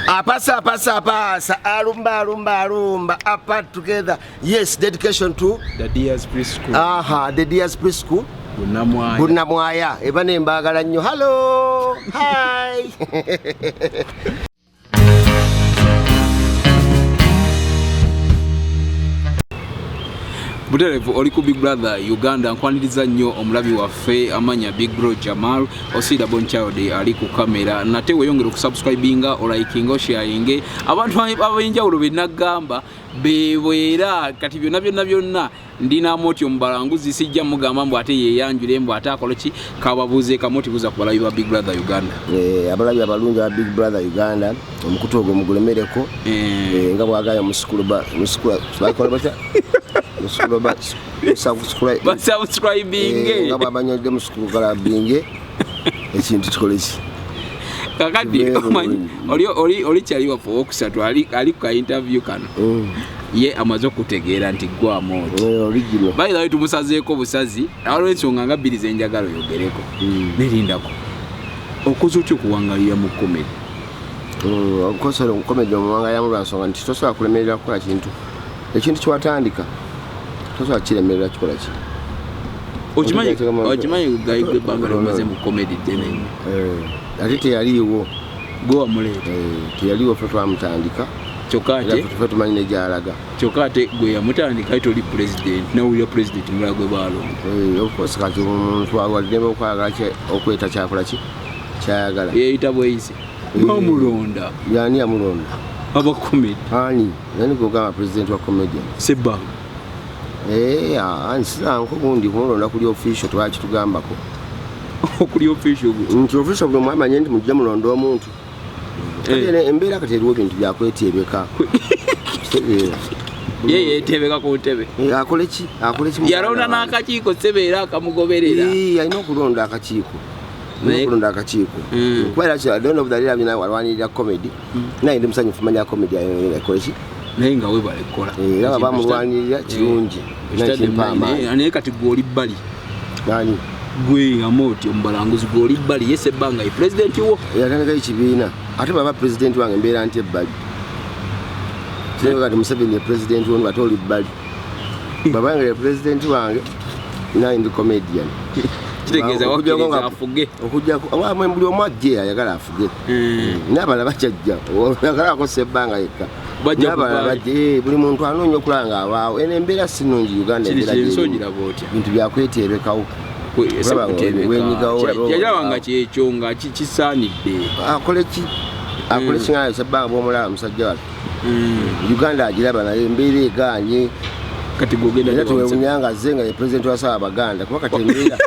Apasa, apasa, apasa, alumba, alumba, alumba, apart together. Yes, dedication to The Dears Preschool. Aha, the Dears Preschool. Bunamwaya. Bunamwaya. Eba ne mbagala nnyo. Hello. Hi. Buterevu oli ku Big Brother Uganda, nkwaniriza nnyo omulabi waffe amanya Big Bro Jamal Osida Bonchild ali ku kamera. Nate weyongera okusubscribinga, olikinga, osharinge abantu ab'enjawulo be nagamba bebwera kati byonna byonna byonna ndina Moti omubalanguzi, sijja mugamba mbu ate yeyanjule mbu ate akole ki, kababuuze Kamoti, buuza ku balabi ba Big Brother Uganda. Abalabi abalungi aba Big Brother Uganda, omukutu ogwo mugulemereko. Nga bwagaya bakola batya? Musikulu ba subscribe. Basubscribinge. Nga bwabanyodde musikulu kalabinge ekintu kikole ki? Kakati omanyi oli kyali waffe owokusatu ali ku ka interview kano. Ye amaze okutegeera nti gwe Amooti. Original. By the way, tumusazeeko busazi, waliwo ensonga nga bbiri zenjagala oyogereko. Nerindako. Okoze otya okuwangalira mu comedy? Okosola comedy omuwangaliramu lwa nsonga nti tosobola kulemerera kukola kintu. Ekintu kyewatandika tosobola kiremerera kikola ki? Okimanyi gayigwe ebbanga lyomaze mu comedy ddene nnyo. Ate teyaliiwo. Gwe wamuleeta. Teyaliiwo, ffe twamutandika. Kyokka ate ffe tumanyi ne gy'alaga. Kyokka ate gwe yamutandika ate oli president, nawulira president mulala gwe baalonda. Of course kati omuntu awaddembe okwagala okweta kyakola ki? Kyayagala. Yeeyita bweyise. Bamulonda. Yani yamulonda? Aba comedy. Ani? Nani gogamba president wa comedian? Sebbanga. Nsiranko gundi kumulonda kuli official twakitugambako. Okuli official gwe. Nti official buli omu amanye nti mujja mulonda omuntu. Kati embeera kati eriwo bintu byakwetebeka. Ye yeetebeka ku ntebe. Akole ki? Akole ki? Yalonda n'akakiiko ssebe era akamugoberera. Alina okulonda akakiiko. Okulonda akakiiko. Kuba era ki, I don't know if the leader walwanirira comedy. Naye ndi musanyufu manya comedy akole ki? Naye nga weebale kukola. Era bamulwanirira kirungi. Naye kimpa amaanyi. Naye kati gwe oli bbali. Ani? Gwe Amooti omubalanguzi gwe oli bbali, ye Sebbanga ye pulezidenti wo. Yatandikayo ekibiina. Ate bw'aba pulezidenti wange mbeera ntya ebbali? Kirabika kati Museveni ye pulezidenti wo ate oli bbali. Bw'aba nga ye pulezidenti wange, naye ndi comedian. Kitegeeza wakkiriza afuge. Okujjako, buli omu ajje ayagala afuge. N'abalala bajja. Oyagalako Sebbanga yekka. N'abalala bajje, buli muntu anoonya okulaba ng'abaawo. Eno embeera si nnungi Uganda, embeera Kiri gy'erimu. ogiraba otya? Bintu byakweteebekawo. Yalaba nga kyekyo nga kisaanidde. Akole ki? Akole ki nga Sebbanga bw'omulaba musajja waffe? Uganda agiraba naye embeera egaanye. Kati gw'ogenda Era gye bamusa- tewewunya nga azze nga ye pulezidenti wa Ssaabaganda kuba kati embeera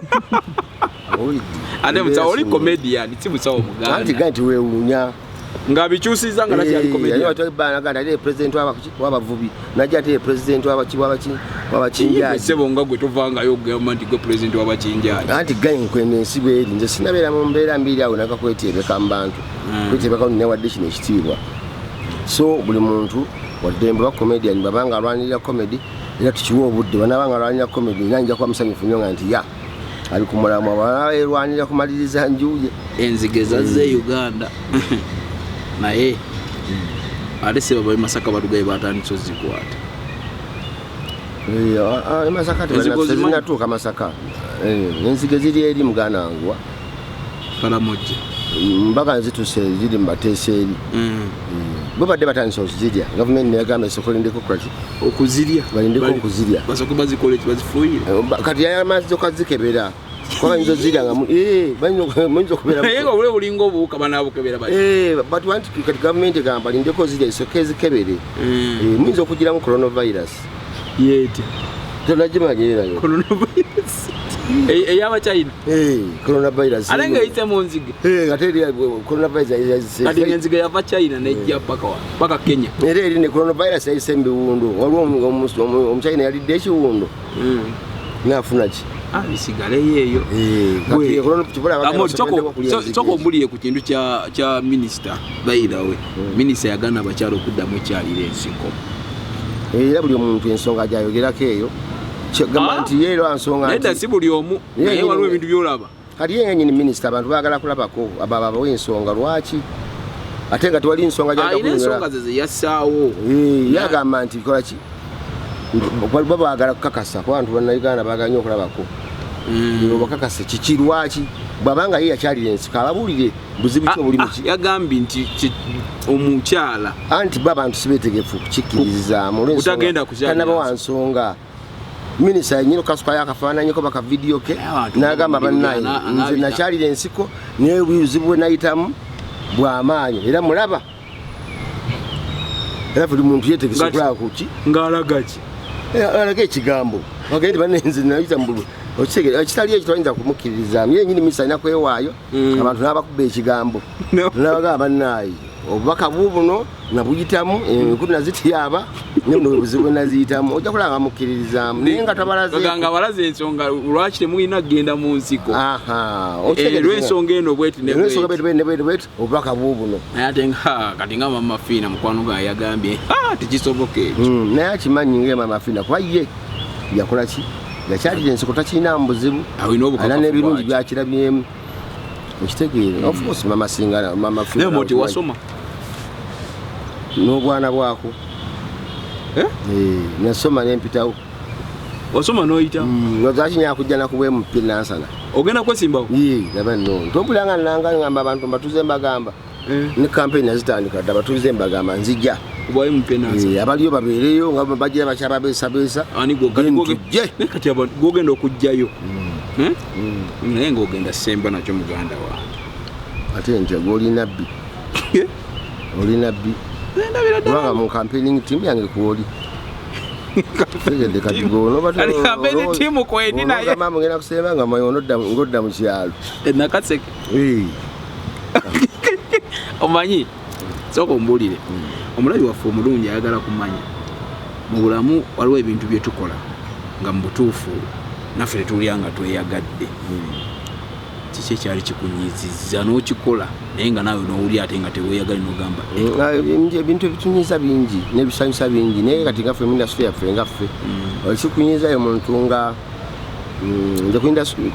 Ate musawo oli comedian, si musawo Muganda. Anti gaanyi tiweewuunya. Ng'abikyusizza nga nakyali comedian. Yali watwala ebbanga ate ye pulezidenti w'abavubi. Najja ate ye pulezidenti w'abakinjaagi. Ye ssebo nga gwe tovangayo okugamba nti gwe pulezidenti w'abakinjaagi. Anti gaanyi nkwena ensi bw'eri. Nze sinnabeera mu mbeera mbi awo nakakwetebeka mu bantu. Kwetebeka newadde kino ekitiibwa. So buli muntu waddembe ba comedian babanga alwanirira comedy era tukiwe obudde. Banaabanga alwanirira comedy era nja kuba musanyufu nnyo nga nti ya ali ku mulamwa, bw'anaaba yeerwanirira kumaliriza nju ye. Enzige zazze Uganda. Naye ate si baba Masaka batugaye batandise ozikwata. Masaka Enzige ozimanyi? tezinatuuka Masaka. Enzige ziri eri muganda wange. Kalamojja. Mbaga nzituuse ziri mu bateesa eri. Bo badde batandise okuzirya. Gavumenti negamba esooka olindeko okukola ki? Okuzirya. Balindeko okuzirya. Basooke bazikole ki, bazifuuyire? Kati yamaze okazikebera. Kuba bayinza ozirya nga muyinza okubeera Naye nga obule bulinga obuwuka banaabukebera bati. But want kati gavumenti egamba balindeko ozirya esooke ezikebere. Muyinza okugiramu coronavirus. Yeete. Tonagimanyire nayo. Coronavirus. Ey'Abachina. Coronavirus. Ate ng'eyise mu nzige. Ate eri coronavirus yayise. Kati ng'enzige yava China n'ejja paka wa? Paka Kenya. Era eri ne coronavirus yayise mu biwundu. Waliwo Omuchina yalidde ekiwundu. N'afuna ki? Bisigaleyo eyo. Kati corona kibula abaganda Amori, basobola okulya enzige soko ezo. ombulire ku kintu kya minisita. By the way, minisita yagaana abakyala okuddamu ekyalira ensiko. Era buli omuntu ensonga gy'ayogerako eyo. Gamba nti ye era nsonga Nedda nti si buli omu, Ye naye nyini waliwo ebintu by'olaba. Kati ye nyini minisita abantu baagala kulabako, abo abawa ensonga lwaki? Ate nga tewali nsonga Alina ensonga ze zeyassaawo. Yagamba nti kola ki, baba baagala kukakasa kuba bantu Bannayuganda baagala nnyo okulabako. Obakakase kiki, lwaki bwabanga ye yakyalira ensiko, ababuulire buzibu ki obuli muki. Yagambye nti omukyala Anti bo abantu sibetegefu kukikkiririzaamu. Butagenda kukyalira. Tanaba wa nsonga, minisita yenyini okukasukayo akafaananyiko bakavidiyo ke Abantu n'agamba bamulira, bannaye nze nakyalira ensiko, naye obuzibu bwe nayitamu bw'amaanyi, era mulaba era buli muntu yetegese okulaba kuki. Ng'alaga ki? Alaga ekigambo ogende banenze nayita mu okitegere, ekitali ekyo toyinza kumukkiririzaamu. Ye nyini minisita alina kwewaayo, abantu n'abakuba ekigambo n'abagamba bannaayi obubaka buubuno nabuyitamu, enkulu nazityaba, ne buno buzibu bwe naziyitamu, ojja kulaba nga mukkiririzaamu, naye nga tabalaze. Nga balaze ensonga lwaki temulina kugenda mu nsiko. Aha. Lw'ensonga eno bweti ne olwensonga bweti. bweti bweti bweti, obubaka buubuno. Naye ate nga kati nga Mama Fiina mukwano gwange yagambye, "Ah, tekisoboka ekyo." Naye akimanyi nga Mama Fiina, kuba ye yakola ki, yakyalira ensiko, takirinamu buzibu. Alina obukakafu Alina n'ebirungi bwaki. byakirabyemu, okitegeere. Of course mama singa Mama Fiina. Naye moti wasoma? N'obwana bwako. Eh? Eh, nasoma nempitawo. Wasoma n'oyita? Lwaki kujja nakuba MP Nansana. Ogenda kwesimbawo? Laba nno tompulira nga nanga ngamba abantu mbatuze, mbagamba ne campaign nazitandika dda, batuze mbagamba nzija. Obwa MP Nansana? Eh, abaliyo babeereyo nga bagira bakyababeesabeesa. Ani gwo kati Then tujje. Naye kati abantu gwogenda okugjayo. Eh? Naye ng'ogenda semba nakyo muganda wange. Ate nti gwe oli nabbi, oli nabbi. Ndabira ddala. Kubanga mu campaigning team yange kwoli, tegedde kati gwe Kati campaigning team kwendi naye. Onogamba mugenda kusemba nga manyi ng'odda mu kyalo. Nakaseke. Eh, Omanyi, sooka ombuulire, omulabi waffe omulungi ayagala kumanya, mu bulamu waliwo ebintu bye tukola nga mu butuufu naffe tetulya nga tweyagadde. Kiki ekyali kikunyiizizza n'okikola naye nga naawe n'owulya ate nga teweeyagali n'ogamba, "Eh, Ebintu ebitunyiza bingi n'ebisanyusa bingi, naye kati nga ffe mu industry yaffe nga ffe, ekikunyizayo muntu nga nze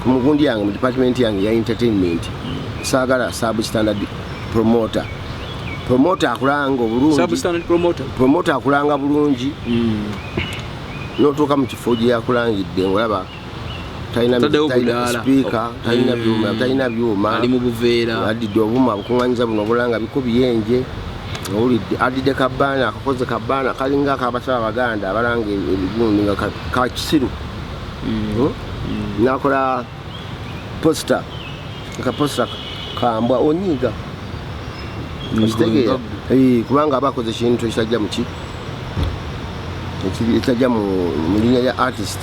ku mugundi yange, mu department yange ya entertainment, saagala substandard promoter. Promoter akulanga obulungi. Substandard promoter. Promoter akulanga bulungi, notuuka mu kifo gye yakulangidde ngolaba talina Taddewo talina budaala. speaker, talina byuma, talina byuma. Ali mu buveera. Adidde obuuma bukuŋŋanyiza buno obulanga biko biyenje, owulidde, adidde kabaana akakoze kabaana kalinga akabasawo abaganda abalanga ebigundi nga ka kisiru. Nakola poster, akaposter kambwa, onyiiga, okitegeera. Eh, kubanga aba akoze ekintu ekitajja muki, ekitajja mu linnya lya artist.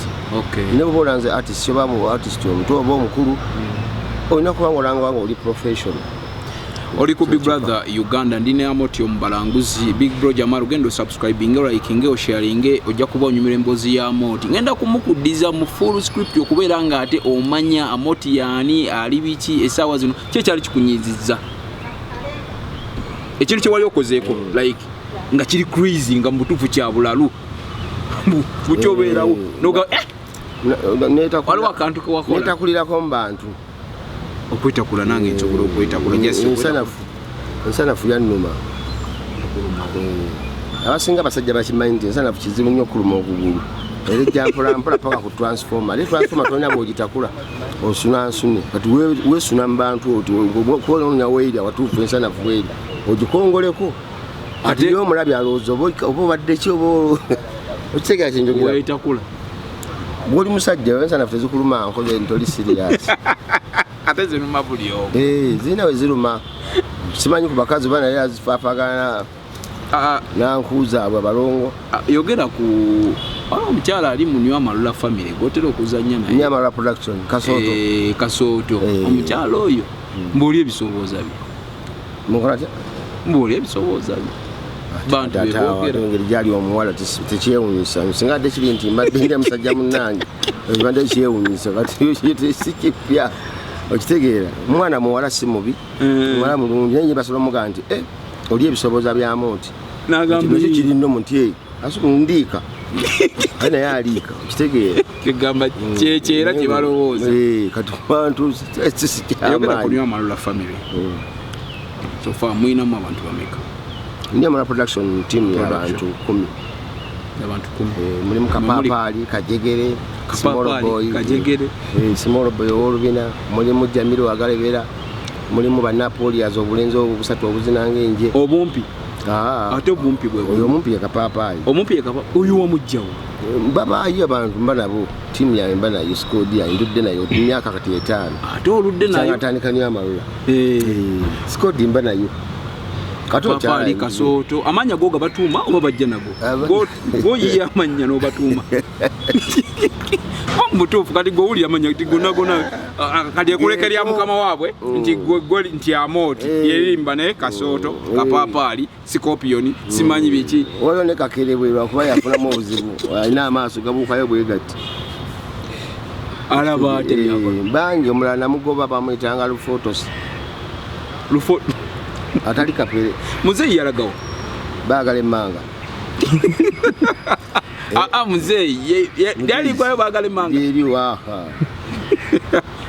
Ne bwoba olanze artist, oba mu artist omuto oba omukulu, olina kuba nga olanga nga oli professional. Oli ku Big Brother Uganda, ndi ne Amoti omubalanguzi, Big Bro Jamal. Ogenda osubscribinge, olikinge, osharinge, ojja kuba onyumira emboozi ya Amoti. Ngenda kumukuddiza mu full script okubeera nga ate omanya Amoti yaani, ali biki essaawa zino. Ki ekyali kikunyiizizza, ekintu kye wali okozeeko like nga kiri crazy, nga mu butuufu kya bulalu, bukyobeerawo noga, eh, waliwo akantu kewakola? Netakulirako mu bantu. Okwetakula, nange nsobola okwetakula, just okwetakula. Ensanafu yannuma. Abasinga abasajja bakimanyi nti ensanafu kizibu nnyo okuluma okugulu, era ejja mpolampola paka ku transformer. Ate transformer tolina bwogitakula, osunansune. Kati weesuna mu bantu oti kuononya weeri awatuufu ensanafu weeri ogikongoleko ati ye omulabi alowooza oba obadde ki, oba okitegeera kyenjogera. Weetakula. Bwoli musajja, ensanafu tezikuluma, nkoze nti oli serious. Ate zinuma buli omu. Eh, zirina we ziruma, simanyi ku bakazi oba naye azifaafagana nanku zaabwe abalongo. Ah, yogera ku waliwo omukyala ali mu New Amalula family gwotera okuzanya naye. Nyamalula production, Kasooto. Eh, Kasooto. Eh. Omukyala oyo mbuuli ebisobooza bye. Mukola tya? Mbuuli ebisobooza bye, bantu Ate awo, beboogera. ate engeri gyali omuwala tekyewunyisa singa ate kiri nti mbadde ndi musajja munnange, ekibadde kyewunyisa. Kati si kipya, okitegeera, omwana muwala si mubi. Muwala mulungi, naye basobola omugaa nti, "Eh, oli ebisobooza byamu nti N'agamba, nakyo kiri nno nti, eh, asuku ndiika aye naye aliika," okitegeera. Kegamba kyekyera kye balowooza. Eh, kati bantu si Yogera ku kyamaanyi. New Amalula family. So far muyinamu abantu bameka? Ndi production team y'abantu 10. Abantu 10. Mulimu Kapapaali, Kajegere, Small Boy, Kajegere, Small Boy ow'olubina, mulimu Jamiru Agalebera, mulimu Bannapolias obulenzi obwo busatu obuzinanga enje. Obumpi. Ate obumpi bwe oyo omumpi ye Kapaapaali. Omumpi ye Kapaapaali. Oyo wamugjawo. Babaayo abantu mba nabo, ttiimu yange mba nayo, squad yange ndudde nayo emyaka kati 5. Ate oludde nayo. Natandika nnyo amalula. Squad mba nayo. Kapapaali, Kasooto, amannya go gabatuuma oba bajja nago? Goyiya amannya n'obatuuma. Mutuufu kati gowulira amannya nti gonna gonna kati ekuleka lya mukama waabwe nti gwe nti Amooti yerimba naye Kasooto, Kapapaali, Scorpion, simanyi biki. Waliwo ne Kakerebwe lwakuba yafunamu obuzibu, alina amaaso gabuukayo bwe gati. Alaba ate byakola. Bangi omulala namugoba bamuyitanga Lufotosi. Atali kapere. Muzeeyi yalagawo. Baagala emmanga. Muzeeyi yaligwayo baagala emmanga. Yeriwa.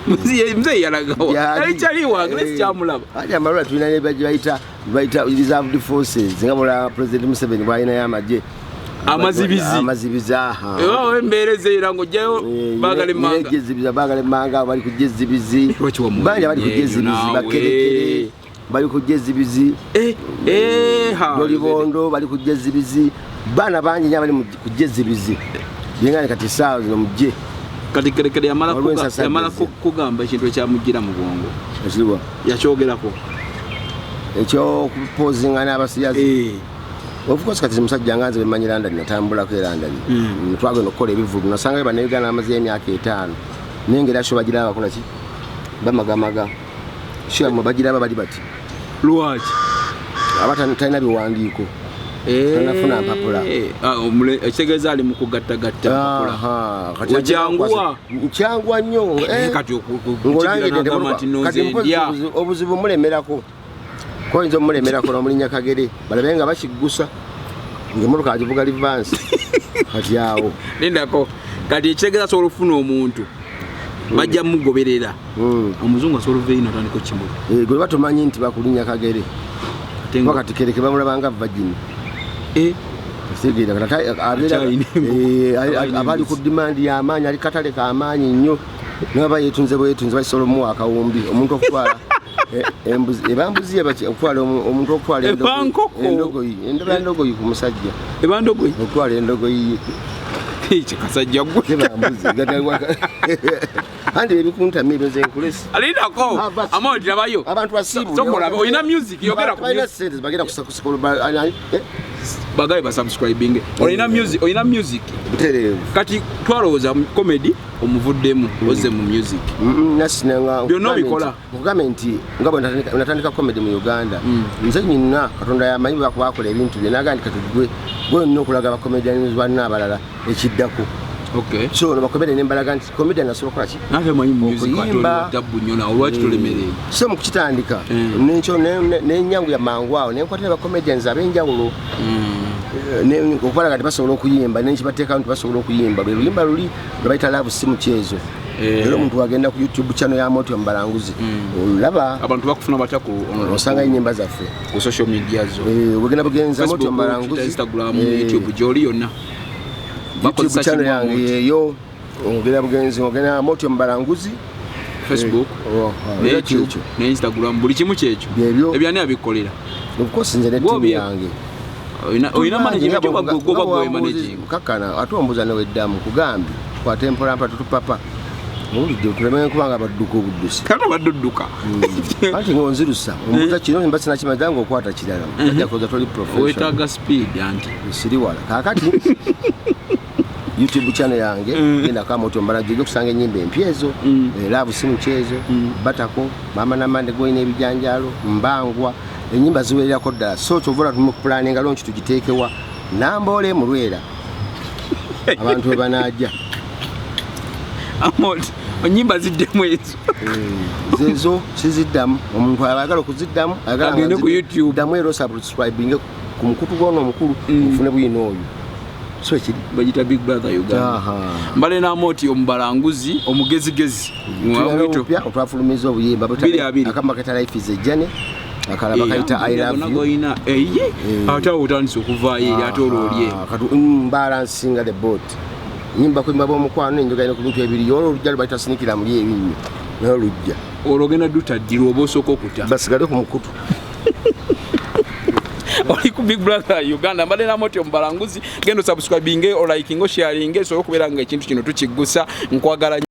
Muzeeyi yalagawo. Yali kyali wange naye sikyamulaba. Ate amalula tulina ne bayita reserved forces nga bw'olaba President Museveni bw'alinayo amagye. Amazibizi. Amazibizi, aha. Ewa embeera ezeera ng'oggyayo baagala emmanga. Ejezibiza baagala emmanga, bali ku jezibizi. Bangi bali ku jezibizi, bakerekere. Bali ku jezibizi. Lolibondo bali ku jezibizi. Baana bangi nnyo abali ku jezibizi. Bingane kati essaawa zino mujje. Kati Kerekere yamala kugamba ekintu ekyamugira mu bwongo. Ekiriwa? Yakyogerako. Ekyokupozinga n'abasiyazi. Of course kati musajja nga nze bemmanyi London, natambulako e London. Twagenda okukola ebivvulu, nasangayo Bannayuganda bamazeyo emyaka 5. Naye ng'era sho bagiraba bakola ki? Bamagamaga. Sho yammwe bagiraba bali bati. Lwaki? Aba talina biwandiiko. Tanafuna mpapula. Ekitegeeza ali mu kugattagatta mpapula. Okyanguwa. Nkyanguwa nnyo. Kati okugamba nti nno nze ndya. Obuzibu mulemerako. Koyinza omulemerako n'omulinnya Kagere. Balabe nga bakiggusa. Ng'emmotoka agivuga livansi. Kati awo. Lindako. Kati ekitegeeza asobola okufuna omuntu. Bajja mugoberera. Omuzungu asobola okuva eri n'atandika okukimula. Gwe batumanyi nti bakulinnya Kagere. Kuba kati Kereke bamulaba nga virgin. Kitegeera kati abeera abali ku demand y'amaanyi, ali katale k'amaanyi nnyo. Naye aba yeetunze bweyetunze basobola omuwa akawumbi. Omuntu okutwala embuzi, eba mbuzi yaba ki? Okutwala omuntu okutwala Eba nkoko. endogoyi, eba endogoyi ku musajja. Eba ndogoyi? Okutwala endogoyi ye. Ekyo kasajja gwe. Eba mbuzi, anti ebikuntamya ebyo nze nkulese. Alindako. Amooti labayo. Abantu basiibule. Sokola, olina music, yogera ku Balina music. ssente bagenda kusikolo Bagaye ba subscribing. Olina music, olina music. Butereevu. Kati twalowooza comedy omuvuddemu, ozze mu music. Nasinanga Byonna obikola. Nkugambe nti nga bwe natandika comedy mu Uganda. Nze nnyina Katonda yamanyi bwe bakola ebintu bye, n'agamba nti kati gwe olina okulaga ba comedians banno abalala ekiddako. So ono bakomedian ne mbalaga nti comedian asobola kukola ki? Naffe manyi mu music ate oli Okuyimba. wa tabbu nnyo nawe, lwaki tolemerera? So mu kukitandika, n'ennyangu ya mangu awo, ne nkwatira ba comedians ab'enjawulo. Okubalaga nti basobola okuyimba, ne nkibateekawo nti basobola okuyimba. Lwe luyimba luli lwe bayita Love si mukyezo. Era omuntu wagenda ku YouTube channel ya Amooti Omubalanguzi, olaba abantu bakufuna batya ku osanga ennyimba zaffe ku social media zo? Ogenda bugenza Amooti Facebook, Omubalanguzi. Twitter, Instagram, YouTube gy'oli yonna. YouTube Bakozesa channel kimu yange Amooti. yeeyo, ogenda bugenzi, ogenda Amooti Omubalanguzi. Facebook, ne Era YouTube, kyekyo. ne Instagram, buli kimu kyekyo. Byebyo. Ebyani abikolera? Of course nze ne Gwe team yange. Olina management oba gwe oba gwe managing? Kakkana, ate ombuuza ne weddamu, kugambye kwata empolampola tutupapa. Owulidde, tuleme kubanga badduka obuddusi. Kati obadde odduka. Anti ng'onzirusa, ombuuza kino mba sinakimanyi ng'okwata kirala. Bajja kuloza toli professional. Weetaaga speed anti. Siri wala. Kaakati YouTube channel yange, genda ko Amooti Omubalanguzi, ojja okusanga ennyimba empya ezo. Love si mukyezo, Batako, Maama Namande gw'olina ebijanjaalo, Mbangwa, ennyimba ziwererako ddala. So kyova olaba tuli mu kupulaninga launch tugiteekewa Namboole mu Lwera. Abantu we banaajja. Amooti, ennyimba ziddemu ezo. Zezo siziddamu. Omuntu ayagala okuziddamu, ayagala Agende nga ku YouTube. ddamu era osubscribinge ku mukutu gw'ono omukulu, ofune bwino oyo. So ekiri. Bagita Big Brother Uganda. Mbale n'Amooti Omubalanguzi, omugezigezi. Tulina obupya otwafulumiza obuyimba Biri abiri. Akama keta Life is a Journey. Akalala bakayita I love you. Goyina eye, ate awo otandise okuvaayo eri, ate olwo olye. Ah, kati mbalansinga the boat, nyimba kuimba b'omukwano, enjogera ku bintu ebiriyo. Olwo olujja lubayita sinikira muli ebinnyo, naye olujja. Olwo ogenda dutaddirwa oba osooka okuta? Basigale ku mukutu. Oli ku Big Brother Uganda, mbadde namoti omubalanguzi. Genda osubscribinge, olikinge, osharinge, osobola okubeera nga ekintu kino tukiggusa. Nkwagala.